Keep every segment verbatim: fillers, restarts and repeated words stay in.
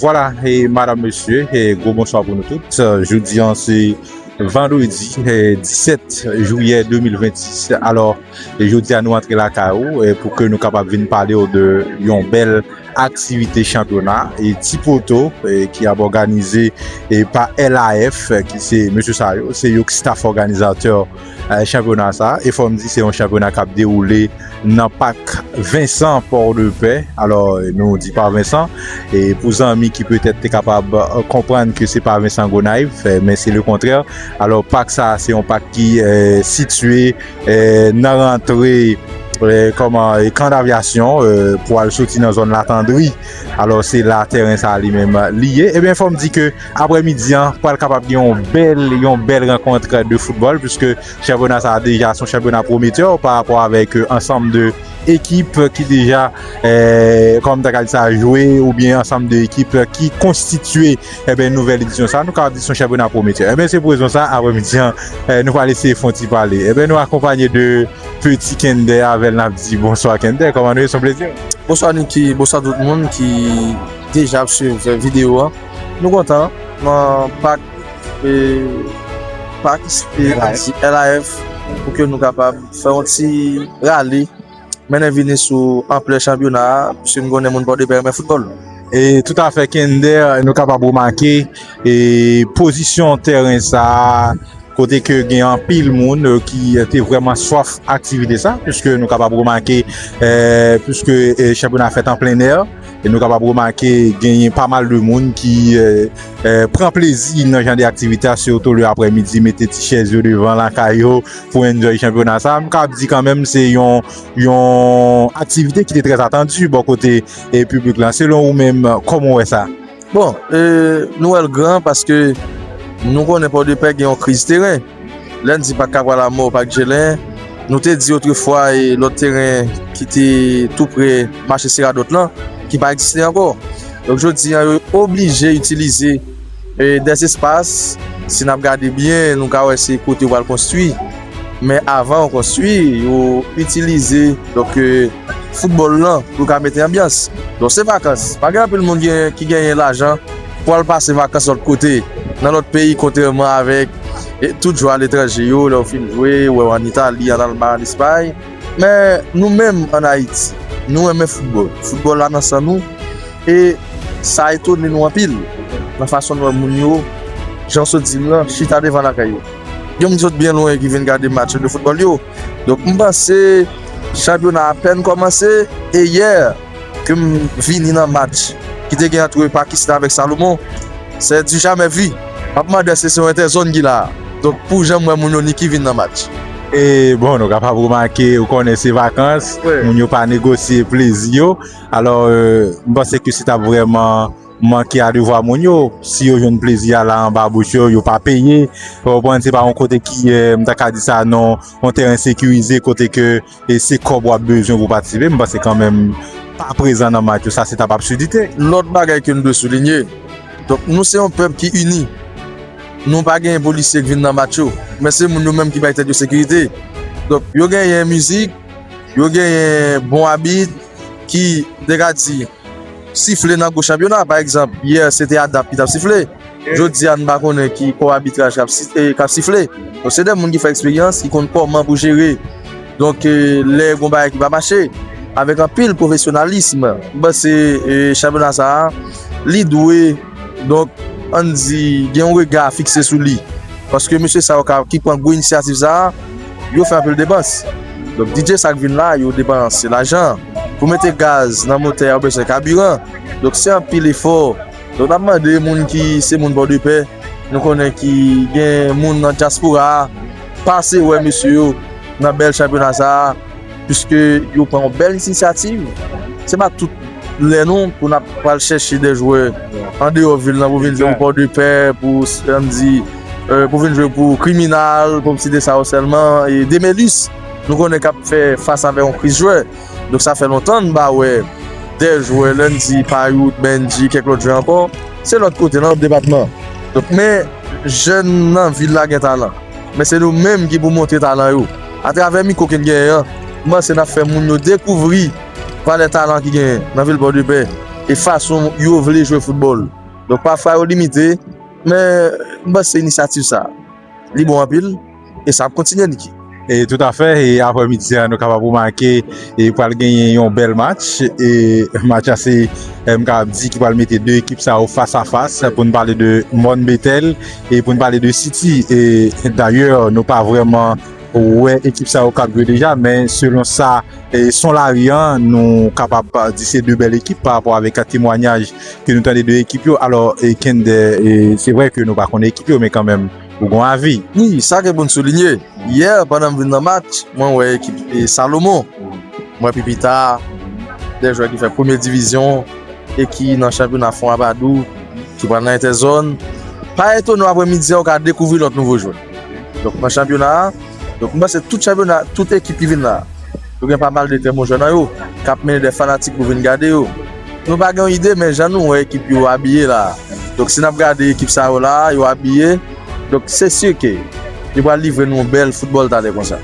Vwala, e madanm, mesye, e gwo bonswa pou nou tout. Jodi an se vandredi, e disèt jiyè de mil vennsis. Alò, e jodi a nou antre lakay ou, e pou ke nou kapab vin pale w de yon bèl aktivite chanpyona e ti poto, e ki ap òganize, e pa L A F, ki se mesye sa yo, se yo ki staff òganizatè, e chanpyona sa. E fò m di se yon chanpyona k ap dewoule nan Pak Vensan, Pòdepè. Alò, nou di Pak Vensan, e pou zanmi ki petèt te kapab, e, konprann ke se Pak Vensan Gonayiv, e, men se le kontrè. Alò, pak sa, se yon pak ki, e, sitiye, e, nan rantre, e, kòman, e, kan d'avyasyon, e, pou al soti nan zòn Latandri. Alò, se la tèren sa li menm li ye. Ebyen, fò m di ke aprèmidi an pral kapab gen yon bèl, yon bèl rankont de foutbòl, puiske chanpyona sa a deja se yon chanpyona pwometè pa rapò avèk, e, ansanm de ekip ki deja, e, kòm ta ka di sa, jwe, oubyen ansanm de ekip ki konstitye, ebyen, nouvèl edisyon sa. Nou kapab di se yon chanpyona pwometè. Ebyen, se pou rezon sa, aprèmidi an, e, nou pral eseye fè yon ti pale. Ebyen, nou akonpanye de Petit Kender, avè l n ap di bonswa Kender, kòman nou ye, se yon plezi. Bonswa Nicky, bonswa tout moun ki deja ap swiv videyo an. Nou kontan nan pak, e, pak, e, L A F, pou ke nou kapab fè yon ti rale, mennen vini sou anplè chanpyona a, piske nou konnen moun Pòdepè renmen foutbòl. E toutafè, Kender, nou kapab remake, e pozisyon tèren sa a, kote ke gen anpil moun, e, ki te vrèman swaf aktivite sa, piske nou kapab remake, e, piske, e, chanpyona fèt an plen è, e nou kapab remake genyen pa mal de moun ki, e, e, pran plezi nan jan de aktivite a, sitou le aprèmidi, mete ti chèz yo devan lakay yo pou enjoy chanpyona sa. M kapab di kanmenm se yon, yon aktivite ki te trè atandi bò kote, e, piblik la. Selon ou menm, kòman w wè sa? Bon, e, nou wè l gran paske nou konnen Pòdepè gen yon kriz teren. Lè n di Pak Kapwa Lamò, Pak Jelen, nou te di otrefwa e lòt teren ki te tou pre mache Seradòt lan, ki pa egziste ankò. Donk, jodi an, yo oblije itilize, e, dè espas. Si n ap gade byen, nou ka wè se kote yo pral konstwi. Men avan yo konstwi, yo itilize, donk, e, foutbòl lan pou yo ka mete anbyans. Donk, se vakans. Pa gen anpil moun gen, ki genyen lajan pou al pase vakans lòt kote, nan lòt peyi, kontrèman avèk, e, tout jwè aletranje yo, lè yo fin jwe, ou wè yo ann Itali, ann Almay, ann Espay. Men nou menm ann Ayiti, nou renmen foutbòl. Foutbòl la nan san nou. E sa etone nou anpil, nan fason nou wè moun yo, jan w sot di m lan, chita devan lakay yo. Gen moun ki sot byen lwen ki vin gade match de foutbòl yo. Donk, m panse chanpyona a apèn kòmanse, e yè ke m vini nan match ki te gen ant Pakistan avèk Salomon, se du jamais vu. M ap mande èske se yon entèzòn ki la a. Donk, pou jan m wè moun yo, Nicky, vin nan match. E, bon, nou kapab remake, ou konnen se vakans, wi, moun yo pa negosye plezi yo. Alò, e, m panse ke se t ap vrèman manke a devwa moun yo. Si yo jwenn plezi a la anba bouch yo, yo pa peye. Ou konprann, se pa yon kote ki, e, m ta ka di sa, non, yon teren sekirize, kote ke, e, se kòb w ap bezwen pou patisipe. M panse kanmenm pa prezan nan match yo, sa se t ap absidite. Lòt bagay ke n dwe soulinye, donk, nou se yon pèp ki ini. Nou pa genyen polisye k vin nan match yo, men se moun yo menm ki bay tèt yo sekirite. Donk, yo genyen mizik, yo genyen bon abit ki, te ka di, sifle nan gwo chanpyona. Pa egzanp, yè, se te Adap ki t ap sifle. Jodi a, n pa konnen ki kò abitraj k ap si-, e, k ap sifle. Donk, se de moun ki fè eksperyans, ki konn kòman pou jere. Donk, e, lè gon bagay ki pa mache, avèk anpil pwofesyonalism, m panse, e, chanpyona sa a, li dwe, donk, ann di, gen yon rega fikse sou li. Paske mesye sa yo ka, ki pran gwo inisyativ sa a, yo fè anpil depans. Donk, D J sa k vin la, yo depanse lajan. Pou mete gaz nan motè a, yo bezwen kabiran. Donk, se anpil efò. Donk, n ap mande moun ki se moun Pòdepè, nou konnen ki gen moun nan dyaspora a, pase wè mesye yo nan bèl chanpyona sa a, piske yo pran yon bèl inisyativ. Se pa tout lè non pou n ap pral chèche de jwè andeyò vil lan pou vin jwe pou Pòdepè, pou, ann di, e, pou vin jwe pou Kriminal, pou m site sa yo sèlman, e Demelis, nou konnen k ap fè fas avèk yon kriz jwè. Donk, sa fè lontan n pa wè de jwè, Lundi, Payout, Benji, kèk lòt jwè ankò. Se lòt kote, nan lòt depatman. Donk, men jèn nan vil la gen talan. Men se nou menm ki pou montre talan yo. Atravè mikwo ke n genyen an, m panse n ap fè moun yo dekouvri valè talan ki genyen nan vil Pòdepè. e fason yo vle jwe foutbòl. Donk, pafwa yo limite, men m panse inisyativ sa, li bon anpil, e sa ap kontinye, Nicky. E toutafè, e aprèmidi a, nou kapab remake, e pral genyen yon bèl match. E match la, se, e, m kapab di, ki pral mete de ekip sa yo fas a fas, pou n pale de Mòn Betèl, e pou n pale de City. E dayè, nou pa vrèman wè ekip sa yo k ap jwe deja, men selon sa, e, son lari an, nou kapab di se de bèl ekip pa rapò avèk temwayaj ke nou tande de ekip yo. Alò, e, Kender, e, se vrè ke nou pa konnen ekip yo, men kanmenm, ou gon avi. Wi, sa gen pou n soulinye. Yè, pandan m vin nan match, mwen wè ekip, e, Salomon. Mwen Pipita, de jwè ki fè premye divizyon e ki nan chanpyona Fon Abadou, ki pral nan entèzòn. Pa etone w, aprèmidi a, ou ka dekouvri lòt nouvo jwè. Donk, nan chanpyona a, donk, m panse tout chanpyona, tout ekip ki vin la, yo gen pa mal de trè bon jwè nan yo, k ap mennen de fanatik pou vin gade yo. Nou pa gen yon ide, men jan nou wè ekip yo abiye la. Donk, si n ap gade ekip sa yo la, yo abiye. Donk, se si ke yo pral livre nou yon bèl foutbòl talè konsa.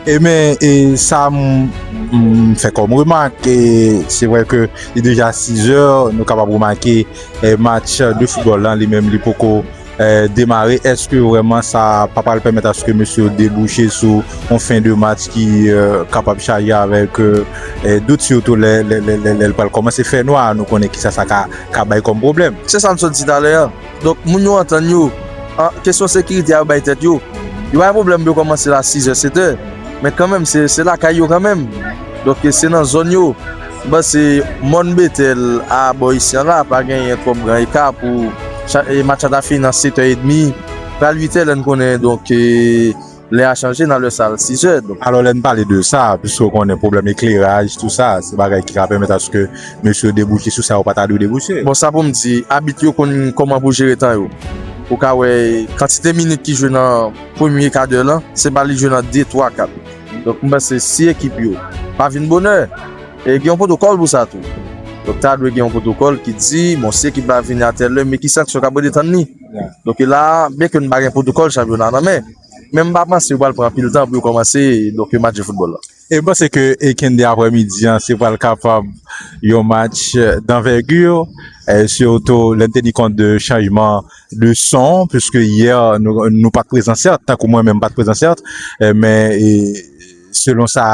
E men, e sa m, m fè kòm remak, e se vrè ke li deja sizè, nou kapab remake, e match de foutbòl lan, li menm, li poko, e, demare. Èske vrèman sa pa pral pèmèt aske mesye yo debouche sou yon fen de match ki, e, kapab chaje avèk, e, e, dout, sitou lè, lè, lè, lè, lè l pral kòmanse fè nwa, nou konnen kisa sa ka, ka bay kòm pwoblèm. Se sa m sot di talè a. Donk, moun yo antann yo. An, kesyon sekirite a, yo bay tèt yo. Yo pa gen pwoblèm pou yo kòmanse la sizè, setè. Men kanmenm, se, se lakay yo kanmenm. Donk, se nan zòn yo. M panse Mòn Betèl a bò isi an la, pa genyen twòp gran eka pou cha-, e match la ta fini nan setè edmi. Pral uitè, lè n konnen, donk, e, lè a chanje nan lè sa l sizè. Donk, alò, lè n pale de sa, piske w konnen pwoblèm ekleraj, tou sa, se bagay ki ka pèmèt aske mesye yo debouche sou sa yo pa ta dwe debouche. Bon, sa pou m di, abit yo konn kòman pou jere tan yo. Ou ka wè kantite minit ki jwe nan premye kadè lan, se pa li jwe nan de, twa, kat. Donk, m panse si ekip yo pa vin bonè, e gen yon pwotokòl pou sa tou. Donk, ta dwe gen yon pwotokòl ki di, bon, si ekip la vini a tèl lè, men ki sanksyon k ap rete tann li. Donk, e la, byenke n pa gen pwotokòl chanpyona nan men, men m pa panse yo pral pran anpil tan pou yo kòmanse, donk, match de foutbòl la. E m panse ke, e, Kennedy, aprèmidi an, se pral kapab yon match, e, d'envergure, e, sitou lè n teni kont de chanjman de son, piske yè, nou, nou pa t prezan, sèt, tankou mwen menm, m pa t prezan, sèt, e, men, e, selon sa,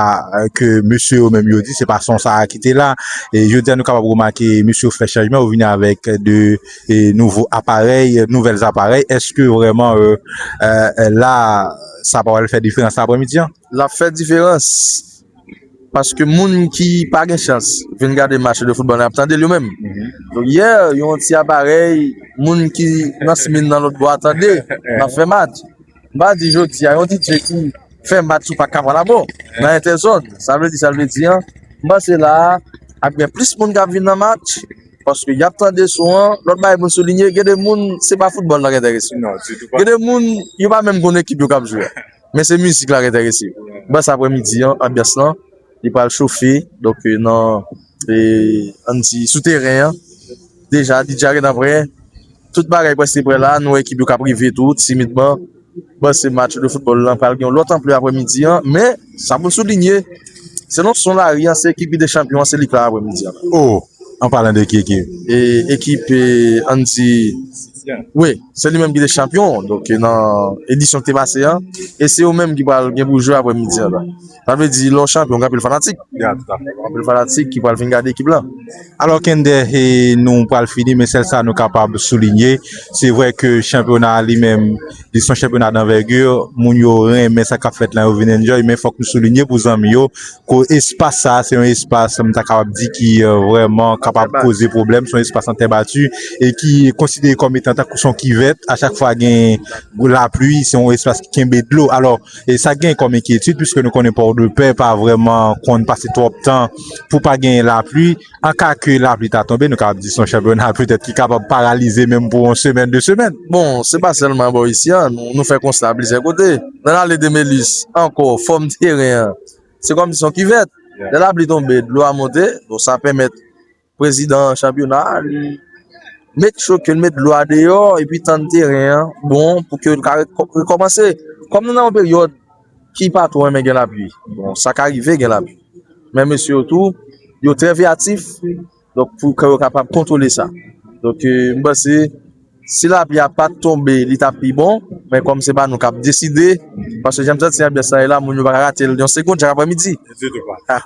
e, ke mesye yo menm yo di, se pa son sa a ki te la. E jodi a, nou kapab remake, mesye yo fè chanjman, yo vini avèk de, e, nouvo aparèy, nouvèl aparèy. Èske vrèman, e, e, e, la, sa pa pral fè diferans aprèmidi an? L ap fè diferans. Paske moun ki pa gen chans vin gade match de foutbòl, y ap tande l yo menm. Donk, yè, yon ti aparèy, moun ki nan Smyrna nan lòt bò a tande, n ap fè match. M pa di jodi a, yon D J ki fè match ou pa ka pran la bon, nan entèzòn. Sa vle di, sa vle di, an, m panse la a, ap gen plis moun k ap vin nan match, paske y ap tande son an. Lòt bagay pou n soulinye, gen de moun, se pa foutbòl nan ki enterese yo. Non, ditou pa. Gen de moun, yo pa menm konn ekip yo k ap jwe. Men se mizik la ki enterese yo. Bas aprèmidi an, anbyans lan, li pral chofe. Donk, e, nan, e, ann di, sou teren an, deja, D J a gentan prè. Tout bagay prèske prè la. Nou wè ekip yo k ap rive tou, timidman. Bas se match de foutbòl lan pral gen yon lòt anplè aprèmidi an. Men, sa pou n soulinye, selon son lari an, se ekip ki te chanpyon an, se li k la aprèmidi an. Oh! An palan de ki ekip? E, ekip, e, ann di, wi, se li menm ki te chanpyon. Donk, nan edisyon ki te pase an, e se yo menm ki pral gen pou jwe aprèmidi an la. Sa vle di, lè w chanpyon, gen anpil fanatik. Gen anpil fanatik ki pral vin gade ekip la. Alò, Kender, e nou pral fini, men sèl sa nou kapab soulinye, se vrè ke chanpyona a li menm, li se yon chanpyona d'envergure, moun yo renmen sa k ap fèt la, yo vin enjoy, men fòk nou soulinye pou zanmi yo, Ko-, espas sa a, se yon espas, m ta kapab di, ki, e, vrèman kapab koze pwoblèm. Se yon espas an tè bati e ki konsidere kòm etan tankou se yon kivèt. A chak fwa gen lapli, se yon espas ki kenbe dlo. Alò, e sa gen kòm enkyetid, piske nou konnen Pòdepè pa vrèman konn pase twòp tan pou pa gen lapli. An ka ke lapli ta tonbe, nou kapab di se yon chanpyona petèt ki kapab paralize menm pou yon semèn, de semèn. Bon, se pa sèlman bò isi a, nou, nou fè konsta plizyè kote. Nan Allée de Mélis, ankò, fòm teren an, se kòmsi se yon kivèt. Lè lapli tonbe, dlo a monte, donk sa pèmèt prezidan chanpyona a, li make sure ke l met dlo a deyò, epi tann teren an bon, pou ke l ka rekò-, rekòmanse. Kòm nou nan yon peryòd ki pa twò renmen gen lapli, bon, sa ka rive gen lapli. Men mesye yo tou, yo trè veyatif, Donk, pou ke yo kapab kontwole sa. Donk, e, m panse, si lapli a pa t tonbe, li t ap pi bon, men kòm se pa nou k ap deside, paske jan m santi anbyans la ye la, moun yo pa ka rate l yon segonn, chak aprèmidi.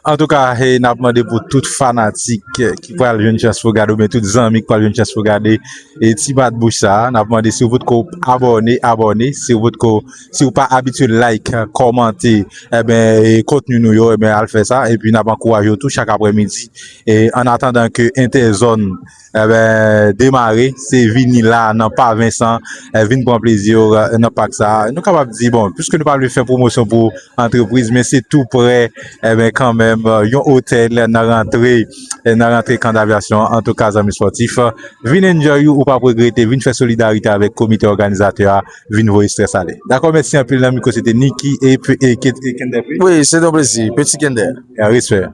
Antouka, e, n ap mande pou tout fanatik, e, ki pral jwenn chans pou gade, oubyen tout zanmi ki pral jwenn chans pou gade, e, ti bat bouch sa a, n ap mande si w potko abòne, abòne, si w potko, si w pa abitye like, kòmante, enben, e, kontni nou yo, enben, al fè sa, epi n ap ankouraje w tou chak aprèmidi. E, an atandan ke Entèzòn, enben, demare, se vini la nan Pa Vensan, e, vin pran plezi w, e, nan pak sa a. Nou kapab di, bon, piske nou pa vle fè pwomosyon pou antrepriz, men se tou prè, enben, kanmenm, e, yon otèl nan rantre, e, nan rantre Kan Davyasyon. Antouka, zanmi spòtif, vin enjoy ou, ou p ap regrete, vin fè solidarite avèk komite òganizatè a, vin voye strès ale. Dakò, mèsi anpil. Nan mikwo, se te Nicky e, e, e Kender. Wi, se te yon plezi, Petit Kender. Respè.